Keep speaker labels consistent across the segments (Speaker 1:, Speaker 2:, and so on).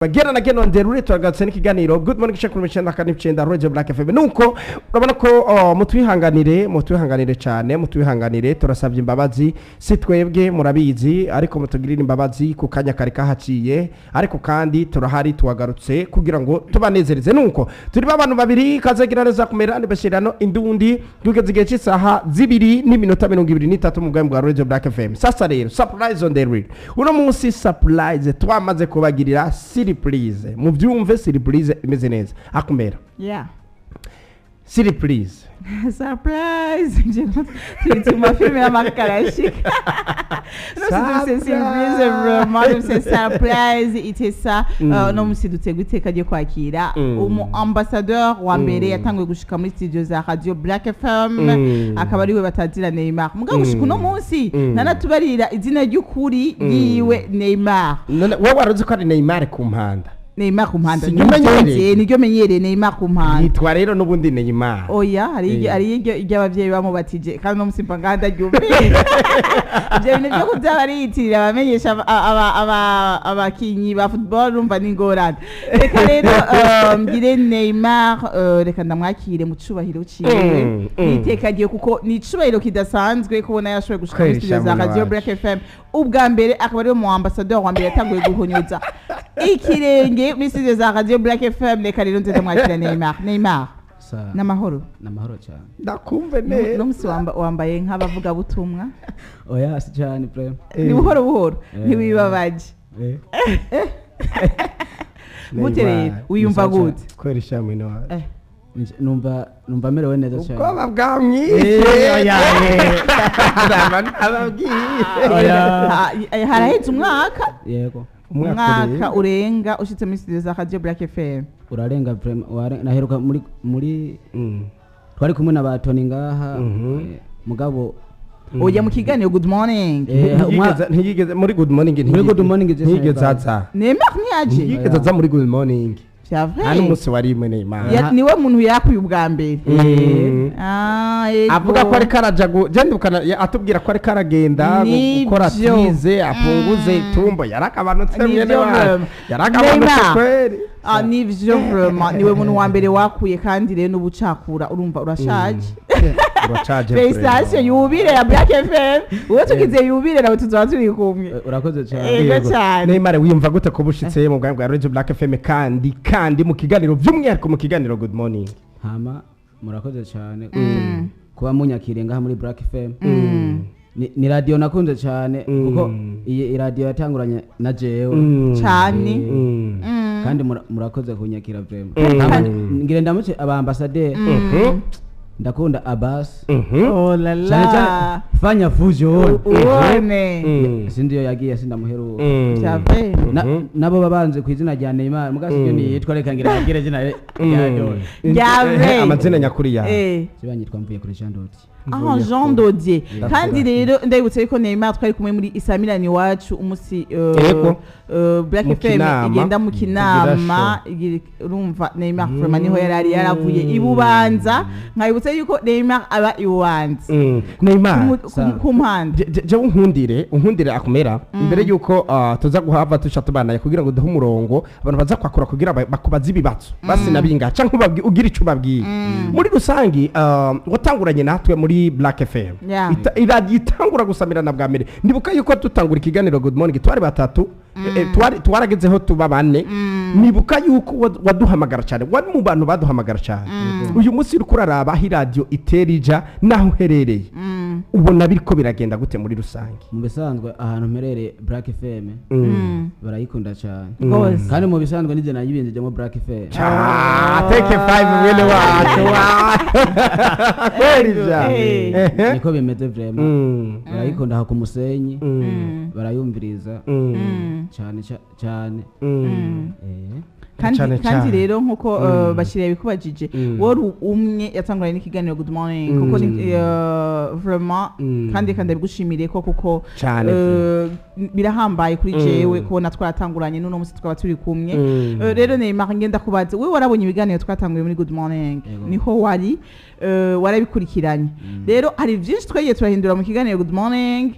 Speaker 1: Bagera na geno nderure, turagarutse n'ikiganiro Good Morning Check kuri 94.9 Radio Black FM. Nuko urabona ko mutwihanganire, mutwihanganire cyane, mutwihanganire, turasabye imbabazi. Si twebwe, murabizi, ariko mutugirire imbabazi ku kanya kari kahaciye, ariko kandi turahari, tuwagarutse kugira ngo tubanezereze. Nuko turi abantu babiri, kazagira neza kumera nibashirano indundi. Tugeze igihe cy'isaha 2:23 mu bwami bwa Radio Black FM. Sasa rero, surprise on the real uno munsi, surprise twamaze kubagirira, surprise mubyumve, surprise imeze neza akumera. Surprise.
Speaker 2: Surprise. Turi mu mafilime y'amakarashika. No si surprise, vraiment dufise surprise itesa. No musi dutegwa iteka ryo kwakira umu ambassadeur wa mbere yatanguye gushika muri studio za Radio Black FM, akaba ariwe batazira Neymar. Mugabo gushika uno munsi ntanatubarira izina ry'ukuri yiwe Neymar.
Speaker 1: None wowe waruzi ko ari Neymar ku mpanda?
Speaker 2: Neymar ku mpanda.
Speaker 1: Si menyereye.
Speaker 2: Niryo menyereye, Neymar ku mpanda.
Speaker 1: Yitwa rero n'ubundi Neymar.
Speaker 2: Oya, hari hari iryo abavyeyi bamubatije, kandi no musimba nganda ryumviye ivyo bintu vyo kuza bariyitirira abamenyesha abakinyi ba football, urumva ni ingorane. Reka rero ngire Neymar, reka ndamwakire mu cubahiro ciwe n'iteka ryiwe, kuko ni icubahiro kidasanzwe kubona yashoboye gushika muri
Speaker 1: Kweri
Speaker 2: studio za
Speaker 1: shamwe
Speaker 2: Radio
Speaker 1: wacu.
Speaker 2: Black FM ubwa mbere, akaba ariwe mu ambassadeur wa mbere yatanguye guhonyuza ikirenge muri studio za Radio Black FM. Reka rero nze ndamwakira Neymar. Neymar, n'amahoro?
Speaker 3: N'amahoro cyane.
Speaker 1: Ndakumve neza.
Speaker 2: No musi wambaye nk'abavugabutumwa.
Speaker 3: Oya, si cyane prema.
Speaker 2: Ni buhoro buhoro. Ntiwibabaje? Gute rero?
Speaker 1: Neymar.
Speaker 2: Wiyumva
Speaker 3: Ni sawa.
Speaker 2: gute?
Speaker 1: Kweri shamwe wacu.
Speaker 3: Numva merewe neza cyane.
Speaker 1: Ubwoba bwamwishe.
Speaker 3: Oya,
Speaker 1: ababwiye.
Speaker 3: Oya.
Speaker 2: Haraheze umwaka.
Speaker 3: Yego.
Speaker 2: Umwaka urenga ushitse muri studio za Radio Black FM.
Speaker 3: Urarenga vraiment, naheruka muri twari kumwe na ba Tony ngaha, mugabo
Speaker 2: Ujya mu kiganiro Good Morning.
Speaker 1: Ntiyigeze muri Good Morning.
Speaker 3: Muri Good Morning je
Speaker 1: ntiyigeze
Speaker 3: sinari.
Speaker 1: aza.
Speaker 2: Neymar ntiyaje.
Speaker 1: Ntiyigeze aza muri Good Morning.
Speaker 2: Vya
Speaker 1: Nta
Speaker 2: vrai?
Speaker 1: n'umunsi warimwe Neymar.
Speaker 2: Niwe muntu yakuye ubwa mbere. Ah, yego.
Speaker 1: Avuga ko ariko araja ndukana atubwira ko ariko aragenda gukora tize apunguze itumbo, yaragabanutse mwene
Speaker 2: Nivyo
Speaker 1: wacu.
Speaker 2: vraiment.
Speaker 1: Yaragabanutse
Speaker 2: Neymar.
Speaker 1: kweri.
Speaker 2: Ah, nivyo vraiment, niwe muntu wa mbere wakuye, kandi rero n'ubucakura urumva urashaje.
Speaker 1: Uracaje.
Speaker 2: Félicitations, yubile ya Black FM. Uwo tugize yubile nawe tuzoba turi kumwe.
Speaker 3: Urakoze cyane.
Speaker 2: Yego
Speaker 1: Yego.
Speaker 2: cyane.
Speaker 1: Neymar, wiyumva gute kuba ushitse mu bwami bwa Radio Black FM, kandi mu kiganiro, by'umwihariko mu kiganiro Good Morning?
Speaker 3: Hama murakoze cyane kuba munyakiriye ngaha muri Black FM. Ni radio nakunze cyane, kuko iyi radio yatanguranye na jewe.
Speaker 2: Cyane.
Speaker 3: Kandi murakoze kunyakira vraiment. Hama ngire ndamutse aba ambassadeur ndakunda, Abbas.
Speaker 2: Oh la
Speaker 3: Cyane cyane
Speaker 2: la.
Speaker 3: Fanya fujo.
Speaker 2: Uone.
Speaker 3: Sindi yagiye, sindamuheruka.
Speaker 2: Vya vrai.
Speaker 3: Nabo babanze ku izina rya Neymar, muga siryo niyitwa, reka ngira bagire izina rya Dore.
Speaker 2: Vya vrai.
Speaker 1: Amazina nyakuri yawe?
Speaker 3: Sibanyitwa mvuye kuri Jean Doti.
Speaker 2: Ah, Jean Dodier. Kandi rero ndabibutse yuko Neymar twari kumwe muri Isamirani iwacu umunsi
Speaker 1: Yego.
Speaker 2: Black
Speaker 1: Mu
Speaker 2: FM
Speaker 1: Kinama.
Speaker 2: igenda mu Kinama, urumva Neymar vraiment niho yari ari, yaravuye i Bubanza. Nkabibutse yuko Neymar aba i Bubanza.
Speaker 1: Neymar,
Speaker 2: Ku mpande.
Speaker 1: Jewe unkundire akumera imbere yuko tuza guhava tuca tubanaye kugira ngo duhe umurongo abantu baza kwakura kugira bakubaze ibibazo basi nabinga canke ubabwi- ugira ico ubabwiye muri rusangi. Watanguranye natwe muri Black FM. Iradiyo itangura gusamirana bwa mbere, ndibuka yuko dutangura ikiganiro Good Morning twari batatu, twaragezeho tuba bane. Nibuka yuko waduhamagara cyane, wari mu bantu baduhamagara cyane. Uyu munsi uriko uraraba aho iradiyo itera ija n'aho uherereye, ubona biriko biragenda gute muri rusange?
Speaker 3: Mu bisanzwe ahantu mperereye, Black FM barayikunda cyane.
Speaker 2: Rwose.
Speaker 3: Kandi mu bisanzwe nijye nayibinjijemo Black FM.
Speaker 1: Ah, take five mwene wacu kweri ja.
Speaker 3: Niko bimeze vraiment. Barayikunda aho ku musenyi, barayumviriza cyane cyane.
Speaker 2: Kandi
Speaker 1: Cane
Speaker 2: kandi
Speaker 1: cane.
Speaker 2: rero nkuko Bashir yabikubajije, wari umwe yatanguranye n'ikiganiro Good Morning, kuko ni vraiment, kandi kandi ndabigushimire ko kuko
Speaker 1: Cane.
Speaker 2: Birahambaye kuri jewe kubona twaratanguranye n'uno munsi tukaba turi kumwe. Rero Neymar, ngenda kubaza, wewe warabonye ibiganiro twatanguye muri Good Morning?
Speaker 3: Yego.
Speaker 2: Niho wari, warabikurikiranye. Rero hari byinshi twagiye turahindura mu kiganiro Good Morning.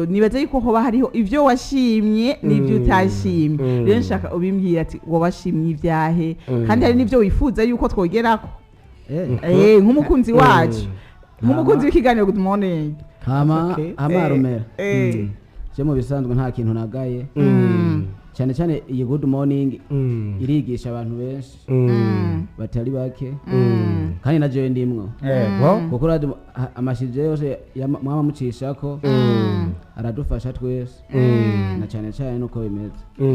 Speaker 2: Nibaza yuko hoba hariho ivyo washimye n'ibyo utashimye. Rero nshaka ubimbwira ati wabashimye ibyahe, kandi hari n'ibyo wifuza yuko twogerako nk'umukunzi wacu, nk'umukunzi w'ikiganiro Good Morning.
Speaker 3: Hama hama Rumera, je mu bisanzwe nta kintu nagaye, cyane cyane iyi Good Morning irigisha abantu benshi batari bake, kandi na jewe ndimwo, kuko amashije yose mwama mucishako aradufasha twese, na cyane cyane nuko bimeze.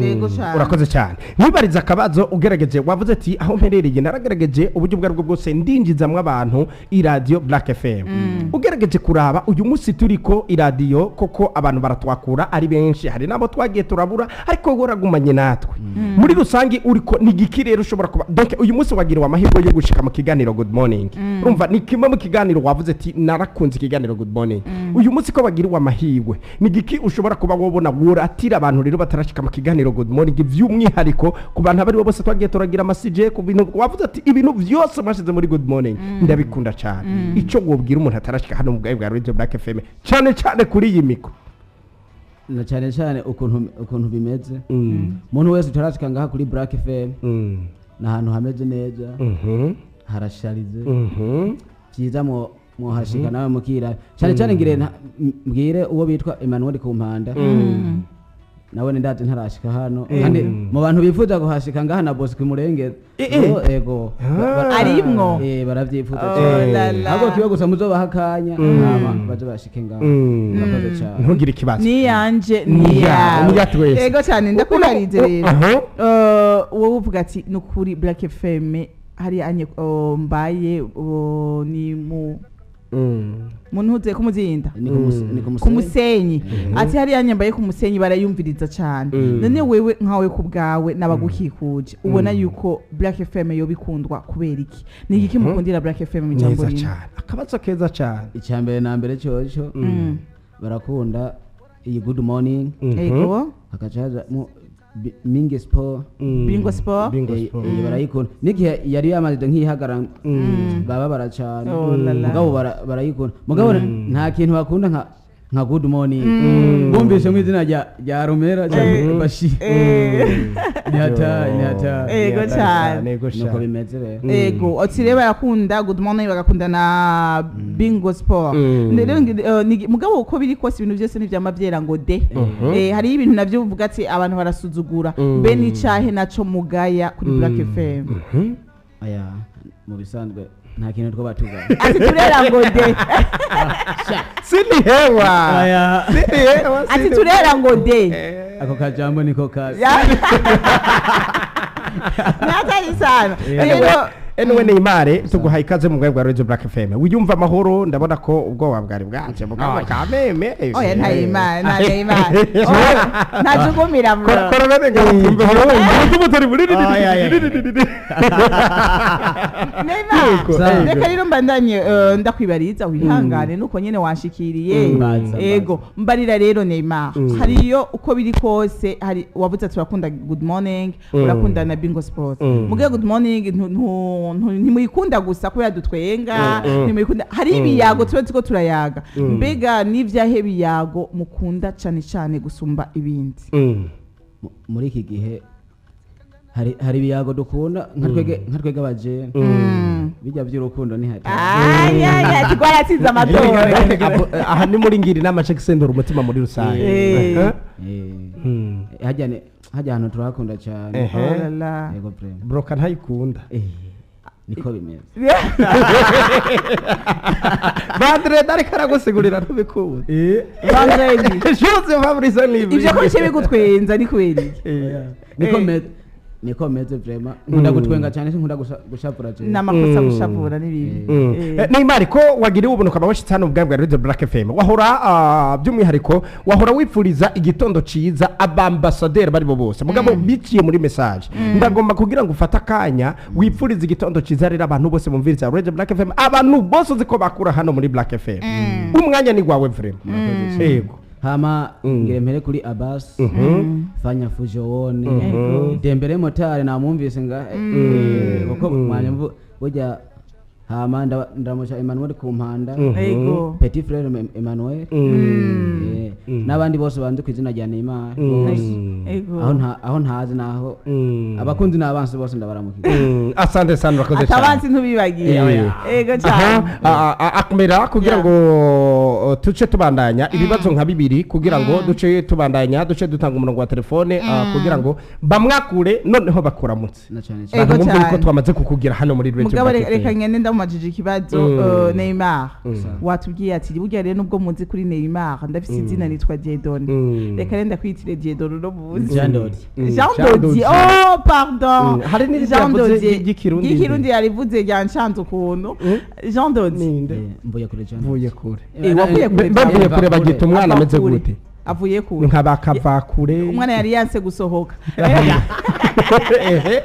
Speaker 2: Yego cane.
Speaker 1: Urakoze cyane. Ntibarize akabazo ugerageje, wavuze ati aho mperereye naragerageje uburyo ubwo aribwo bwose ndinjizamwo abantu iradiyo Black FM. Ugerageje kuraba uyu munsi turiko iradiyo, koko abantu baratwakura ari benshi, hari n'abo twagiye turabura, ariko wowe waragumanye natwe muri rusange. Uriko ni igiki rero ushobora kuba, donc uyu munsi wagiriwe amahirwe yo gushika mu kiganiro Good Morning, urumva ni kimwe mu kiganiro wavuze ati narakunze ikiganiro Good Morning. Uyu munsi ko wagiriwe amahirwe, ni igiki ushobora kuba wobona woratira abantu rero batarashika mu kiganiro Good Morning, by'umwihariko ku bantu abari bo bose twagiye turagira amasije ku bintu wavuze ati ibintu byose mwashize muri Good Morning ndabikunda cyane? Icyo wobwira umuntu atarashika hano mu bwayi bwa Radio Black FM, cyane cyane kuri iyi mikro?
Speaker 3: Na cyane cyane ukuntu bimeze, umuntu wese utarashika ngaha kuri Black FM, ni ahantu hameze neza, harasharize, byiza mwohashika nawe mukira. Cyane cyane ngire mbwire uwo bitwa Emmanuel Kumpanda, nawe ni ndazi ntarashika hano, kandi mu bantu bifuza kuhashika ngaha na Bosco Murenge. Ego.
Speaker 2: Arimwo.
Speaker 3: Baravyifuza
Speaker 2: Oh,
Speaker 3: cyane.
Speaker 2: la la.
Speaker 3: Ahubwo kiba gusa muzobaha akanya, hama baze bashike ngaha. Murakoze cyane.
Speaker 1: Ntugire ikibazo.
Speaker 2: Niyanje.
Speaker 1: Niyawe,
Speaker 2: Niyawe.
Speaker 1: niya twese.
Speaker 2: Yego cyane, ndakwibarize rero. Wowe uvuga ati ni ukuri Black FM hari anye, mbaye, ni mu muntuze kumuzinda.
Speaker 3: Ni ku
Speaker 2: Ku
Speaker 3: Musenyi.
Speaker 2: Musenyi. Ati hariya nyambaye ku Musenyi barayumviriza cyane. None wewe nkawe ku bwawe n'abagukikuje, ubona yuko Black FM yo bikundwa kubera iki? Ni iki mukundira Black FM mu ijambo
Speaker 1: Neza
Speaker 2: rimwe?
Speaker 1: cyane, akabazo keza cyane.
Speaker 3: Icya mbere na mbere cyoco, barakunda iyi Good Morning, hakaca haza Mingi Sport.
Speaker 2: Bingo Sport.
Speaker 1: Bingo Sport.
Speaker 3: Barayikunda n'igihe yari yamaze nk'ihagarara bababara cyane.
Speaker 2: Oh la la.
Speaker 3: Mugabo barayikunda, mugabo nta kintu bakunda nka Good Morning. Bumvise mu izina rya Romera cyangwa Bashir, ni hatari, ni hatari.
Speaker 2: Ego cyane.
Speaker 1: Ego
Speaker 3: Nuko
Speaker 1: cyane.
Speaker 3: bimeze rero.
Speaker 2: Ego, ati rero barakunda Good Morning, bagakunda na Bingo Sport. Rero mugabo uko biri kose, ibintu byose ntivyama vyera ngo de. Hariho ibintu navyo uvuga ati abantu barasuzugura. Mbe n'icahe naco mugaya kuri Black FM?
Speaker 3: Aya, mu bisanzwe nta kintu two batuga.
Speaker 2: Ati turera ngo de.
Speaker 1: Sinihewa.
Speaker 3: Aya.
Speaker 1: Sinihewa.
Speaker 2: Ati turera ngo de.
Speaker 3: Ako kajambo niko kazi.
Speaker 2: Natari sana rero.
Speaker 1: Anyway, Neymar, tuguhaye ikaze mu bwa Radio Black FM. Wiyumva amahoro? Ndabona ko ubwoba bwari bwaje mugabo kameme.
Speaker 2: Oya, nta Neymar, nta Neymar. Oya, ntajugumira bro.
Speaker 1: Kora bene ngo tumve umutori muri.
Speaker 2: Neymar,
Speaker 3: Sawa.
Speaker 2: reka rero mbandanye, ndakwibariza, wihangane nuko nyene wanshikiriye.
Speaker 3: Mbaza,
Speaker 2: Ego, mbarira rero Neymar, hariyo uko biri kose hari wavuze ati urakunda Good Morning, urakunda na Bingo Sport. Mugihe Good Morning ntimuyikunda gusa kubera dutwenga, ntimuyikunda, hari ibiyago tuba turiko turayaga. Mbega n'ivyahe biyago mukunda cane cane gusumba ibindi?
Speaker 3: Muri iki gihe hari ibiyago dukunda nka twege abajene, bijya by'urukundo ni hatari.
Speaker 2: Ayaya, twaratsinze amatora.
Speaker 1: Aha ni muri ngira inama cyo gisendura umutima muri rusange.
Speaker 3: Hajya ahantu turahakunda cyane.
Speaker 2: Oh la la.
Speaker 3: Yego, vraiment.
Speaker 1: Broka ntayikunda.
Speaker 3: Niko bimeze.
Speaker 1: Bandre ariko aragusigurira ntubikunda.
Speaker 2: Vendredi.
Speaker 1: Jose Fabrice Libre.
Speaker 2: Ivyo ko bice bigutwenza ni kubera iki?
Speaker 3: Niko meze. Niko meze vraiment, nkunda gutwenga cyane, sinkunda gushavura cyane.
Speaker 2: N'amakosa gushavura ni bibi.
Speaker 1: Neymar, ko wagiriwe ubuntu ukaba washitse hano ubwami bwa Radio Black FM, wahora by'umwihariko wahora wipfuriza igitondo ciza abambasaderi bari bo bose, mugabo biciye muri message. Ndagomba kugira ngo ufate akanya wipfurize igitondo ciza rero abantu bose bumviriza Radio Black FM, abantu bose uzi ko bakura hano muri Black FM. Umwanya ni gwawe vraiment. Yego.
Speaker 3: Hama ngire mpere kuri Abbas Fanya Fujowone Dembele motari namwumvise nga kuko mwanya burya. Hama ndamusha Emmanuel ku mpanda, Petit frère Emmanuel, n'abandi bose banzi ku izina rya Neymar bose. Aho nta aho ntazi naho abakunzi n'abansi bose ndabaramukije.
Speaker 1: Asante sana, urakoze cyane.
Speaker 2: Atabansi ntubibagiye. Ego cyane.
Speaker 1: Akumera kugira ngo tuce tubandanya ibibazo nka bibiri, kugira ngo duce tubandanya, duce dutanga umurongo wa telefone kugira ngo bamwakure noneho bakuramutse.
Speaker 3: Na cyane cyane.
Speaker 2: Ego
Speaker 1: Bantu bumve ko
Speaker 2: cyane.
Speaker 1: twamaze kukugira hano muri Radio
Speaker 2: Mugabo
Speaker 1: Black
Speaker 2: reka
Speaker 1: FM.
Speaker 2: ngende ndamumajije ikibazo. Neymar, watubwiye ati burya rero nubwo muzi kuri Neymar, ndafise izina, nitwa Dieudonné. Reka rero ndakwitire Dieudonné uno munsi.
Speaker 3: Jean Dodi.
Speaker 2: Jean
Speaker 1: Jean
Speaker 2: Dodier.
Speaker 1: Dodier.
Speaker 2: Oh, pardon.
Speaker 1: Hari n'irindi
Speaker 2: Jean
Speaker 1: yavuze
Speaker 2: Dodier.
Speaker 1: ry'ikirundi.
Speaker 2: Ry'ikirundi yarivuze ryanshanze ukuntu. Jean Dodier.
Speaker 1: Ninde?
Speaker 3: Mvuye kure Jean.
Speaker 1: Mvuye kure.
Speaker 2: Wavuye kure.
Speaker 1: Bavuye kure bagita umwana
Speaker 2: Ava
Speaker 1: ameze
Speaker 2: kure.
Speaker 1: gute?
Speaker 2: Avuye kure.
Speaker 1: Nka bakavakure.
Speaker 2: Umwana yari yanse gusohoka.
Speaker 1: Ehe.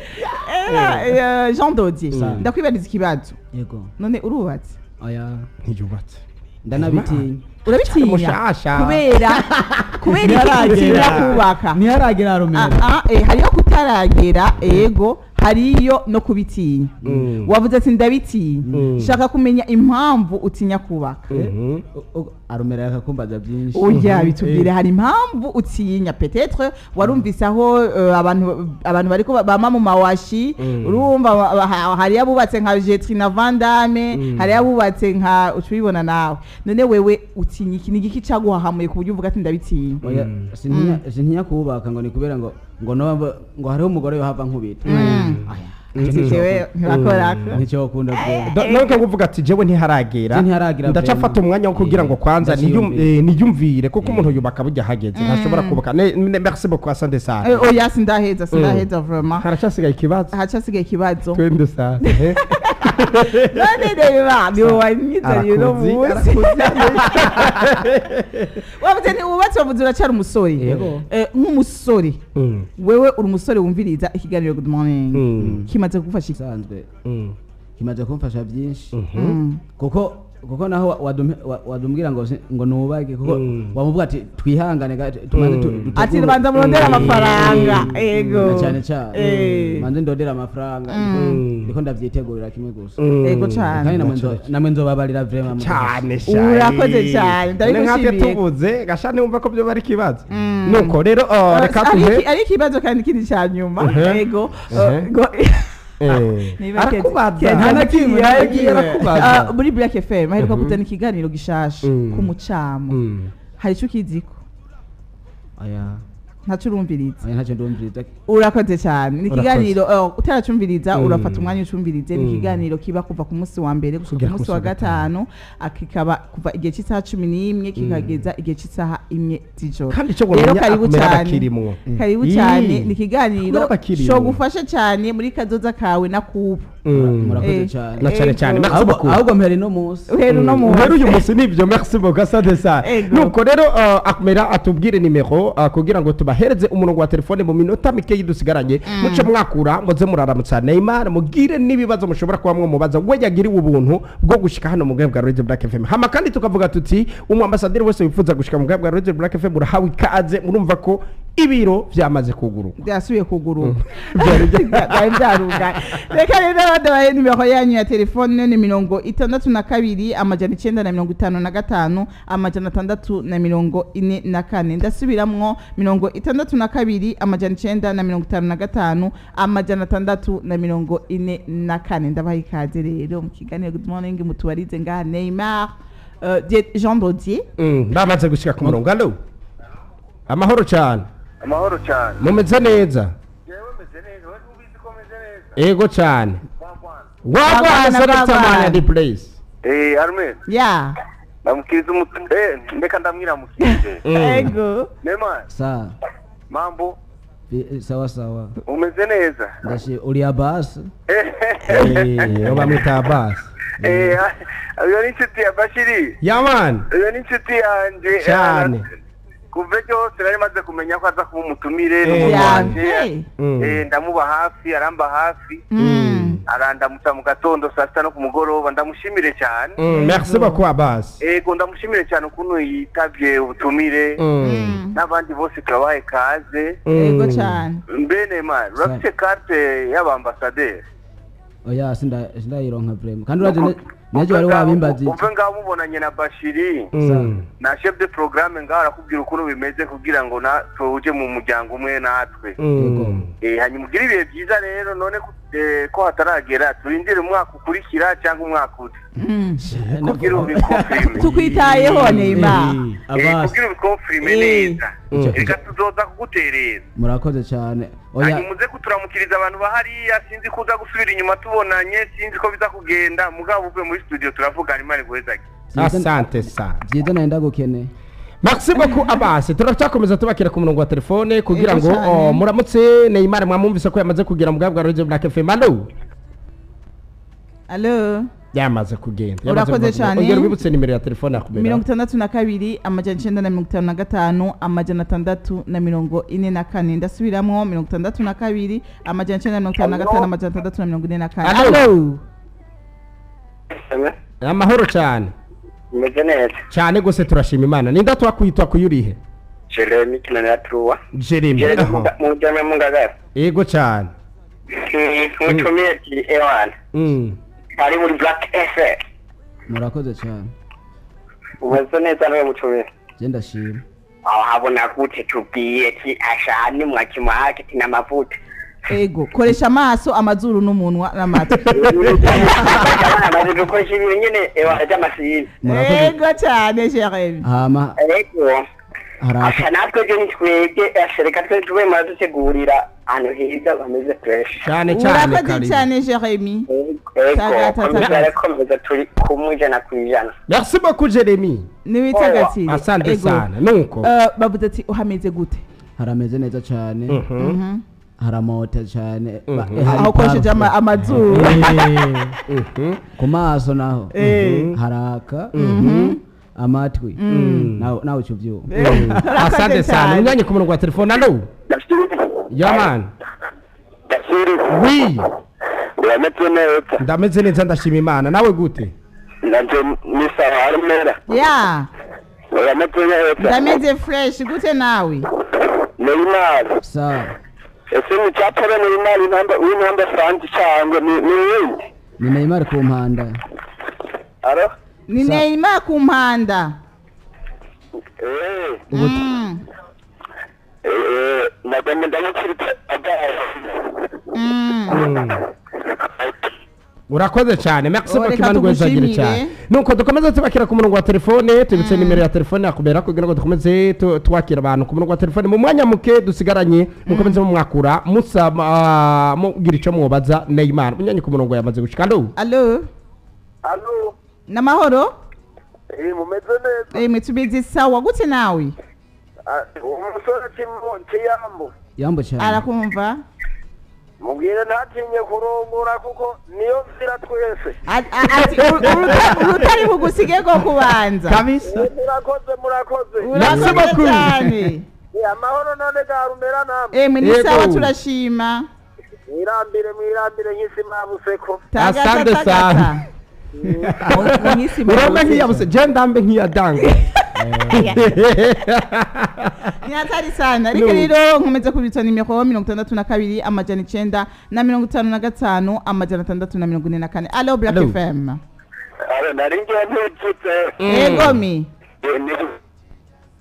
Speaker 2: Jean Dodier, ndakwibariza ikibazo.
Speaker 3: Yego.
Speaker 2: None urubatse?
Speaker 3: Oya.
Speaker 1: Ntiyubatse.
Speaker 3: Ndanabitinya.
Speaker 2: Urabitinya?
Speaker 1: Mushasha.
Speaker 2: Kubera iki utinya kubaka?
Speaker 3: Ntiharagera rumera.
Speaker 2: Hariyo kutaragera, ego, hariyo no kubitinya. Wavuze ati ndabitinya. Shaka kumenya impamvu utinya kubaka.
Speaker 3: Arumera akakumbaza byinshi.
Speaker 2: Oya, bitubwire, hari impamvu utinya? Peut-être warumvise aho abantu bariko bama mu mawashi. Urumva hariyo abubatse nka Jetrina Vandame, hariyo abubatse nka ucubibona nawe. None wewe utinya iki? Ni igiki caguhahamuye ku buryo uvuga ati ndabitinya?
Speaker 3: Oya, sintinya kubaka ngo ni kubera ngo noba ngo hariho umugore yohava nkubita. Aya.
Speaker 2: Jewe ntibakorako.
Speaker 3: Nicyo ukunda bwo.
Speaker 1: Donc nguvuga ati jewe ntiharagera.
Speaker 3: Je ntiharagera
Speaker 1: Ndacafata
Speaker 3: vraiment.
Speaker 1: umwanya wo kugira ngo kwanza
Speaker 3: Ndaciyumvira.
Speaker 1: niyumvire, kuko umuntu yubaka burya hageze, ntashobora kubaka. Merci beaucoup, asante sana.
Speaker 2: Oya, sindaheza, sindaheza vraiment.
Speaker 1: Haracasigaye ikibazo.
Speaker 2: Hacasigaye ikibazo.
Speaker 1: Twende sasa.
Speaker 2: None reba, ni wowe wanyizaniye uno
Speaker 1: Arakuzi,
Speaker 2: munsi.
Speaker 1: arakuzi.
Speaker 2: Wavuze ni wubatse, wavuze uracyari umusore.
Speaker 3: Yego.
Speaker 2: Nk'umusore, wewe uri umusore wumviriza ikiganiro Good Morning, kimaze kugufasha iki?
Speaker 3: Isanzwe kimaze kumfasha byinshi, kuko naho wadumbwira ngo ngo nubake, kuko wamuvuga ati twihangane tubanze
Speaker 2: Ati
Speaker 3: dutegure.
Speaker 2: banza murondere amafaranga, ego.
Speaker 3: Na cyane cyane manze ndondera amafaranga, ndiko ndavyitegurira kimwe gusa.
Speaker 2: Ego cyane.
Speaker 3: Kandi namwe nzobabarira vraiment.
Speaker 1: Cyane cyane.
Speaker 2: Urakoze cyane, ndabigushimiye.
Speaker 1: None nkatwe tubuze gasha ntiwumva ko byo bari ikibazo. Nuko rero reka tuhe
Speaker 2: Ari ikibazo kandi kindi cya nyuma. Ego. Niba
Speaker 1: Arakubaza.
Speaker 2: Nta
Speaker 3: na kimwe,
Speaker 1: Yagiye arakubaza.
Speaker 2: Muri Black FM aheruka kuzana ikiganiro gishasha ku mucamo. Hari icyo ukiziko?
Speaker 3: Oya.
Speaker 2: Ntacyo urumviriza?
Speaker 3: Oya, ntacyo ndumviriza.
Speaker 2: Urakoze cyane. Ni
Speaker 1: Urakoze.
Speaker 2: ikiganiro utaracumviriza, urafata umwanya ucumvirize. Ni ikiganiro kiba kuva ku munsi wa mbere gushika
Speaker 1: Kugera
Speaker 2: ku munsi wa gatanu, kikaba kuva igihe cy'isaha 11 kikageza igihe cy'isaha 1 z'ijoro.
Speaker 1: Kandi icyo
Speaker 2: Rero
Speaker 1: wamenya
Speaker 2: karibu
Speaker 1: akumera
Speaker 2: cyane.
Speaker 1: bakirimwo.
Speaker 2: Karibu
Speaker 1: Ii.
Speaker 2: cyane, ni ikiganiro
Speaker 1: Akumera bakirimwo.
Speaker 2: cogufasha cyane muri kazoza kawe na kubu.
Speaker 3: Murakoze cyane.
Speaker 1: Na cyane cyane.
Speaker 2: Ego.
Speaker 1: Merci
Speaker 3: Ahubwo
Speaker 1: beaucoup.
Speaker 3: ahubwo mpera ino munsi.
Speaker 2: Uhera uno munsi.
Speaker 1: Uhera uyu munsi nibyo. Merci beaucoup, asante sana.
Speaker 2: Ego.
Speaker 1: Nuko rero akumera atubwire nimero kugira ngo tubahereze umurongo wa telefone mu minota mikeyi dusigaranye, muce mwakura muze muraramutsa Neymar, mugire n'ibibazo mushobora kuba mwamubaza, we yagiriwe ubuntu bwo gushika hano mu bwami bwa Radio Black FM. Hama kandi tukavuga tuti umu ambassadeur wese wifuza gushika mu bwami bwa Radio Black FM urahawe ikaze. Murumva ko ibiro vyamaze kuguruka.
Speaker 2: Byasubiye kuguruka, byari byarugaye. Reka rero badabaye nimero yanyu ya telefone, ni 62 955 644. Ndasubiramwo: 62 955 644. Ndabaha ikaze rero mu kiganiro Good Morning, mutubarize ngaha Neymar, Jean Dodier.
Speaker 1: Bamaze gushika ku murongo. Allo, amahoro cyane.
Speaker 4: Amahoro cyane.
Speaker 1: Mumeze neza?
Speaker 4: Yewe, meze neza, wowe ubizi ko meze neza.
Speaker 1: Ego cyane.
Speaker 4: Wagwana.
Speaker 1: Wagwana.
Speaker 2: Wagwana,
Speaker 1: Selector
Speaker 2: wagwana.
Speaker 1: man the place.
Speaker 4: Armen.
Speaker 2: Ya.
Speaker 4: Ndamukiriza umutu reka ndamwiramukije.
Speaker 2: Ego.
Speaker 4: Neymar.
Speaker 3: Sa.
Speaker 4: Mambo.
Speaker 3: Sawa sawa.
Speaker 4: Umeze neza?
Speaker 3: Ndashi uri Abbas.
Speaker 1: Bamwita Abbas.
Speaker 4: Uyo ni inshuti ya Bashiri.
Speaker 1: Yaman.
Speaker 4: Uyo ni inshuti yanje.
Speaker 1: Cyane.
Speaker 4: Kuva ejo hose nari maze kumenya ko aza kuba umutumire n'umuntu wanje. Ndamuba hafi, aramba hafi. Arandamutsa mu gatondo saa sita no ku mugoroba, ndamushimire cyane.
Speaker 1: Merci beaucoup Abbas.
Speaker 4: Ego ndamushimire cyane ukuntu yitavye ubutumire. N'abandi bose turabaye kaze.
Speaker 2: Ego cyane.
Speaker 4: Mbene man, urafite carte y'abambasaderi?
Speaker 3: Oya sindayironka vraiment. Kandi uraje naje wari wabimbaza.
Speaker 4: Uve ngaho mubonanye na Bashiri na chef de programme ngaho arakubwira ukuntu bimeze kugira ngo na tuje mu muryango umwe natwe. Hanyuma ugira ibihe byiza rero none ko hataragera turindire umwaka ukurikira cyangwa umwaka uza. Kugira ubikonfirme.
Speaker 2: Tukwitayeho Neymar.
Speaker 4: Kugira ubikonfirme neza. Reka tuzoza kuguterera.
Speaker 3: Murakoze cyane. Oya
Speaker 4: muze kuturamukiriza abantu bahariya, sinzi kuza gusubira inyuma tubonanye, sinzi ko biza kugenda mugabo uve muri studio turavugana Imana iguhezage.
Speaker 1: Asante sana.
Speaker 3: Byiza naenda gukene.
Speaker 1: Merci beaucoup Abbas. Turacyakomeza tubakira ku murongo wa telefone kugira ngo muramutse Neymar mwamumvise ko yamaze kugira mu bwa Radio Black FM. Allo.
Speaker 2: Allo.
Speaker 1: Yamaze kugenda.
Speaker 2: Urakoze cyane.
Speaker 1: Ongera ubibutse nimero ya telefone yakubera.
Speaker 2: 62 955 644. Ndasubiramo 62 955 644. Allo.
Speaker 1: Amahoro cyane.
Speaker 5: Meze neza.
Speaker 1: Cyane gose turashima Imana. Ninda twakwitwa kuyurihe?
Speaker 5: Jeremy Kinanatruwa.
Speaker 1: Jeremy.
Speaker 5: Mujyame mungagara.
Speaker 1: Yego cyane.
Speaker 5: Mutumire Ewan. Ari muri Black FM.
Speaker 3: Murakoze cyane.
Speaker 5: Umeze neza nawe mutumire.
Speaker 3: Je ndashima.
Speaker 5: Aho habona gute tubwiye ati ashani mwakimwake tina mavuta.
Speaker 2: Ego koresha amaso amazuru n'umunwa n'amatwi.
Speaker 5: Amaze gukoresha ibintu nyene by'amasiri.
Speaker 2: Ego cyane Jeremy.
Speaker 3: Hama.
Speaker 5: Ego. Haraka natwe je nitwege ashereka twe tube muradutegurira ahantu heza bameze fresh.
Speaker 1: Cyane cyane.
Speaker 2: Urakoze cyane Jeremy.
Speaker 5: Ego. Komeza turi kumwe 100%.
Speaker 1: Merci beaucoup Jeremy.
Speaker 2: Niwitagatire.
Speaker 1: Asante sana. Nuko.
Speaker 2: Bavuze ati uhameze gute?
Speaker 3: Harameze neza cyane. Haramota cyane.
Speaker 2: Aho ukoresheje amazuru.
Speaker 3: Ku maso naho haraka. Amatwi nawe uco byo.
Speaker 1: Asante sana. Unyanye ku murongo wa telefone. Allo. Yaman. Oui.
Speaker 5: Urameze neza?
Speaker 1: Ndameze neza ndashima Imana. Nawe gute?
Speaker 5: Nanje ni sawa Armera.
Speaker 2: Ya.
Speaker 5: Urameze neza?
Speaker 2: Ndameze fresh gute nawe?
Speaker 5: Neymar.
Speaker 3: Sawa.
Speaker 5: Ese ni cyapora Neymar intamba w'intamba France cyangwa ni ni
Speaker 3: Ni Neymar ku mpanda.
Speaker 5: Aro?
Speaker 2: Ni Neymar ku mpanda.
Speaker 5: Nagomba ndamukirita
Speaker 1: Urakoze cyane. Merci beaucoup Imana iguhezagire cyane. Nuko dukomeze tubakira ku murongo wa telefone, tubitse nimero ya telefone yakubera kugira ngo dukomeze twakira abantu ku murongo wa telefone mu mwanya muke dusigaranye, mukomeze mumwakura musaba mugira ico mubaza Neymar. Munyanyi ku murongo yamaze gushika. Allo.
Speaker 2: Allo.
Speaker 4: Allo.
Speaker 2: Namahoro?
Speaker 4: Mumeze neza.
Speaker 2: Mwe sawa gute nawe?
Speaker 4: Umusore Kiyambo.
Speaker 3: Yambo cyane.
Speaker 2: Arakumva.
Speaker 4: Mubwire ntatinye kurongora kuko niyo nzira twese.
Speaker 2: Ati urutari bugusige ko kubanza.
Speaker 1: Kabisa.
Speaker 4: Murakoze murakoze.
Speaker 2: Merci beaucoup.
Speaker 4: Amahoro none garumera namwe.
Speaker 2: Mwe ni sawa turashima.
Speaker 4: Mwirambire mwirambire nk'isima buseko.
Speaker 1: Asante sana. Urabona nk'iyabuse je ndambe nk'iyadanga.
Speaker 2: Ni hatari sana. Ariko rero nkomeza kubitsa nimero 62 955 644. Allo Black FM.
Speaker 5: Allo naringiye ntutse.
Speaker 2: Ego mi.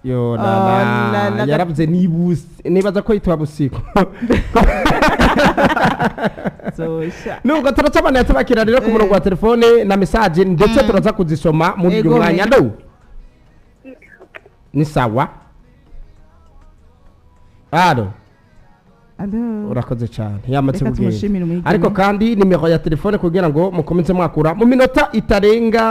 Speaker 1: Yo la yaravuze nibuse nibaza ko yitwa busiku. Nuko turacabana tubakira rero ku murongo wa telefone na message ndetse turaza kuzisoma muri uyu mwanya. Allo. Ni sawa. Allo.
Speaker 2: Alo.
Speaker 1: Urakoze cyane, yamaze
Speaker 2: Reka
Speaker 1: kugenda.
Speaker 2: tumushimire umwigeme.
Speaker 1: Ariko kandi nimero ya telefone kugira ngo mukomeze mwakura mu minota itarenga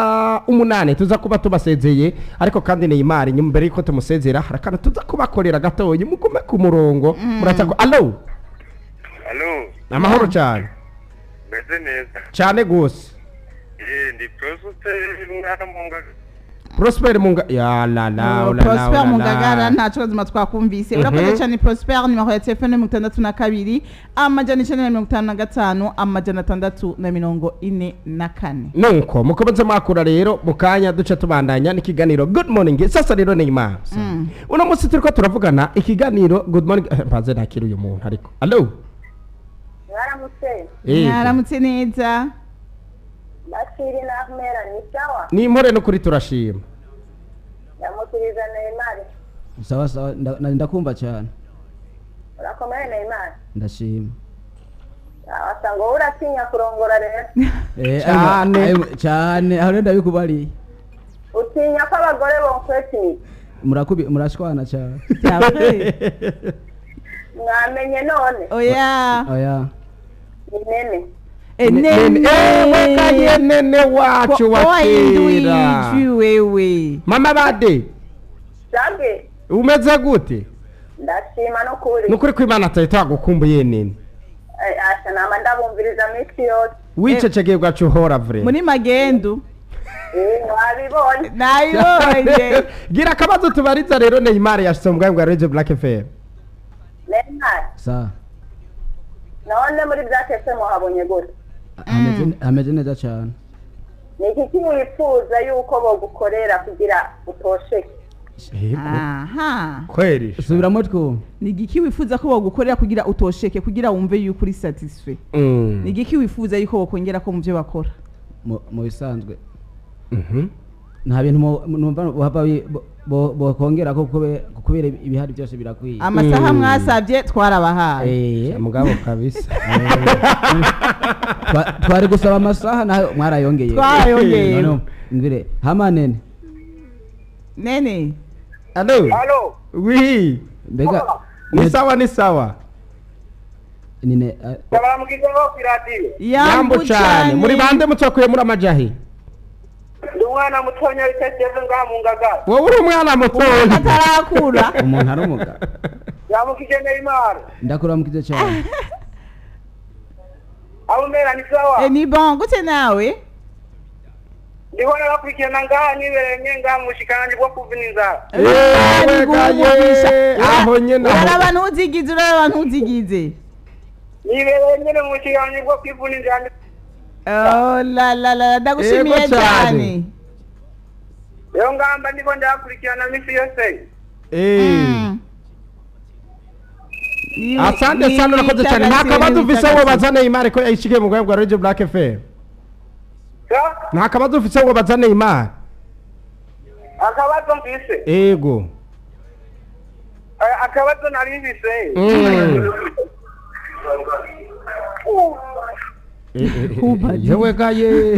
Speaker 1: 8 tuza kuba tubasezeye. Ariko kandi Neymar, nyuma mbere yuko tumusezera hari akantu tuza kubakorera gatoyi, mugume ku murongo. Muraza ko alo.
Speaker 4: Alo.
Speaker 1: Amahoro cyane.
Speaker 4: Meze neza.
Speaker 1: Cyane gose.
Speaker 4: Ndi Prosper mwana mu Ngagara.
Speaker 1: Prosper Munga ya la la la la.
Speaker 2: Prosper Mungagara, nta kibazo, twakumvise, urakoze cyane Prosper. Nimero ya telefone 62 955 644.
Speaker 1: Nuko mukomeze mwakura rero, mu kanya duce tubandanya n'ikiganiro Good Morning. Sasa rero Neymar, uno munsi turiko turavugana ikiganiro Good Morning. Mbanze nakira uyu muntu ariko. Alo.
Speaker 6: Mwaramutse.
Speaker 2: Mwaramutse neza.
Speaker 6: Bakiri na Ahmera, ni sawa?
Speaker 1: Ni impore no kuri, turashima.
Speaker 6: Ndamukiriza Neymar.
Speaker 3: Sawa sawa, ndakumva cyane.
Speaker 6: Urakomeye Neymar?
Speaker 3: Ndashima.
Speaker 6: Wasanga wowe uratinya kurongora rero.
Speaker 1: Cyane.
Speaker 3: Cyane, aho rero ndabikubariye.
Speaker 6: Utinya ko abagore bonkwetini.
Speaker 3: Murakubi murashwana cyane.
Speaker 6: Mwamenye none?
Speaker 2: Oya.
Speaker 3: Oya.
Speaker 6: Ni nene.
Speaker 2: Nene.
Speaker 1: Ewe kaye nene wacu wa kera.
Speaker 2: Ijwi wewe.
Speaker 1: Mama bade.
Speaker 6: Sabwe.
Speaker 1: Umeze gute?
Speaker 6: Ndashima no kuri.
Speaker 1: Nukuri kw'Imana atari twagukumbuye nene.
Speaker 6: Asha nama ndabumviriza minsi yose.
Speaker 1: Wicecekeye bwacu uhora vure.
Speaker 2: Muri magendu.
Speaker 6: Wabibonye.
Speaker 2: Nayibonye.
Speaker 1: Gira akabazo tubariza rero Neymar yashitse mu bwami bwa Radio Black FM.
Speaker 6: Neymar.
Speaker 3: Sawa.
Speaker 6: None muri Black FM muhabonye gute?
Speaker 3: Ameze neza cyane.
Speaker 6: Ni iki wifuza yuko bogukorera kugira utosheke?
Speaker 2: Aha.
Speaker 1: Kweri.
Speaker 3: Subiramo twumve.
Speaker 2: Ni igiki wifuza ko bagukorera kugira utosheke, kugira wumve yuko uri satisfait? Ni igiki wifuza yuko bokongera ko mu byo bakora?
Speaker 3: Mu bisanzwe nta bintu numva bahava bokongera ko kubera ibihari byose birakwiye.
Speaker 2: Amasaha mwasabye twarabahaye.
Speaker 1: Mugabo kabisa.
Speaker 3: Twari gusaba amasaha nayo mwarayongeye.
Speaker 2: Twarayongeye.
Speaker 3: Ngire hama nene.
Speaker 2: Nene.
Speaker 1: Allo.
Speaker 4: Allo.
Speaker 1: Oui.
Speaker 3: Mbega
Speaker 1: ni sawa, ni sawa.
Speaker 3: Nine.
Speaker 4: Ndabaramukije ngo kwiradiyo.
Speaker 1: Yambu cyane. Muri bande mutwakuye muri amajahi?
Speaker 4: Ndi umwana mutonya witeze ngaha mu Ngagara.
Speaker 1: Wowe uri umwana mutonya.
Speaker 2: Atarakura.
Speaker 3: Umuntu ari umugabo.
Speaker 4: Yamukije Neymar.
Speaker 3: Ndakuramukije cyane.
Speaker 4: Abo mera ni sawa.
Speaker 2: Ni bon gute nawe?
Speaker 4: Ndibona bakurikirana ngaha nibereye ngaha mu bushikiranganji bwo kuvuna inzara.
Speaker 1: Aho nyene.
Speaker 2: Uraraba ntuzigize, uraraba ntuzigize.
Speaker 4: Nibereye nyene mu bushikiranganji bwo kwivuna inzara.
Speaker 2: Oh la la la, ndagushimiye cyane.
Speaker 4: Rero ngamba ndiko ndakurikirana misi yose.
Speaker 1: Asante sana, urakoze cyane. Nta kabazo ufise ngo baza Neymar ko yayishikiye mu bwami bwa Radio Black FM? Nta kabazo ufise ngo baza Neymar?
Speaker 4: Akabazo mfise.
Speaker 1: Ego.
Speaker 4: Akabazo nari mfise.
Speaker 1: Yewe gaye.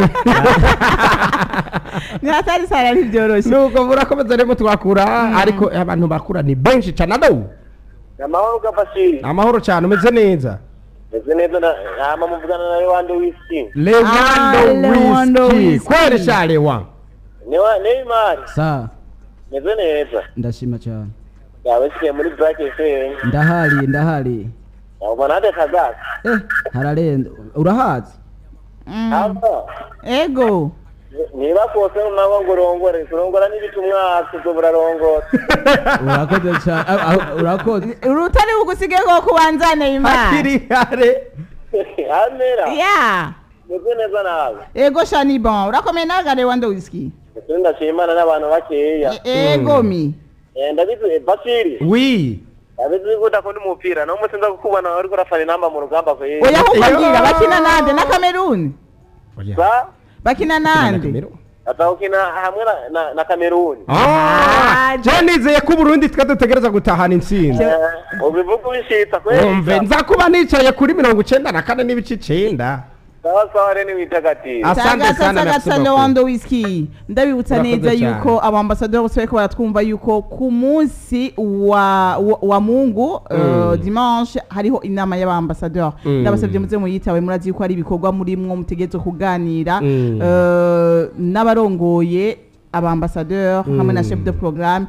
Speaker 2: Ni hatari sana, ntibyoroshye.
Speaker 1: Nuko murakomeza rero twakura, ariko abantu bakura ni benshi cyane. Alo.
Speaker 4: Amahoro gafashiri.
Speaker 1: Amahoro cyane, umeze neza?
Speaker 4: Meze neza, hama muvugana na Lewando Whisky.
Speaker 1: Lewando Whisky. Kweri sha Lewa.
Speaker 4: Neymar.
Speaker 3: Sawa.
Speaker 4: Meze neza.
Speaker 3: Ndashima cyane.
Speaker 4: Yabashikiye muri Black FM.
Speaker 3: Ndahari, ndahari.
Speaker 4: Ubona nde kagaka?
Speaker 3: Hararenze. Urahazi?
Speaker 2: Ego.
Speaker 4: Niba kose nawe ngo urongore, urongora n'ibitumwa tuzo burarongora.
Speaker 3: Urakoze cyane, urakoze.
Speaker 2: Urutari bugusige ko kubanza Neymar.
Speaker 1: Hakiri kare.
Speaker 4: Amera.
Speaker 2: Yeah.
Speaker 4: Meze neza nawe.
Speaker 2: Ego shani bon, urakomeye nawe Lewando Whisky.
Speaker 4: Ndashimana n'abantu bakeya.
Speaker 2: Ego mi.
Speaker 4: Ndabizi Basiri.
Speaker 1: Oui.
Speaker 4: Ndabizi ko udakunda umupira, no munsi nza kukubona uriko urafana inamba mu rugamba kweri.
Speaker 2: Oya ahubwo bakina nande na Cameroon?
Speaker 4: Ba?
Speaker 2: Bakina nande?
Speaker 4: Atawukina hamwe na Cameroon.
Speaker 1: Je nizeye ko Burundi twe dutegereza gutahana intsinzi.
Speaker 4: Ubivuga ubishitsa kweri.
Speaker 1: Umve nza kuba nicaye kuri 94.9.
Speaker 4: Sawa sawa rero witagatifu.
Speaker 1: Asante sana, merci
Speaker 2: Tagata
Speaker 1: beaucoup.
Speaker 2: Lewando Whisky. Ndabibutsa
Speaker 1: Urakoze
Speaker 2: neza
Speaker 1: cyane.
Speaker 2: yuko abambasaderi bose bariko baratwumva yuko ku munsi wa Mungu, dimanche, hariho inama y'abambasaderi. Ndabasabye muze muyitabe, murazi yuko ari ibikorwa murimwo mutegerezwa kuganira n'abarongoye abambasaderi hamwe na chef de programme.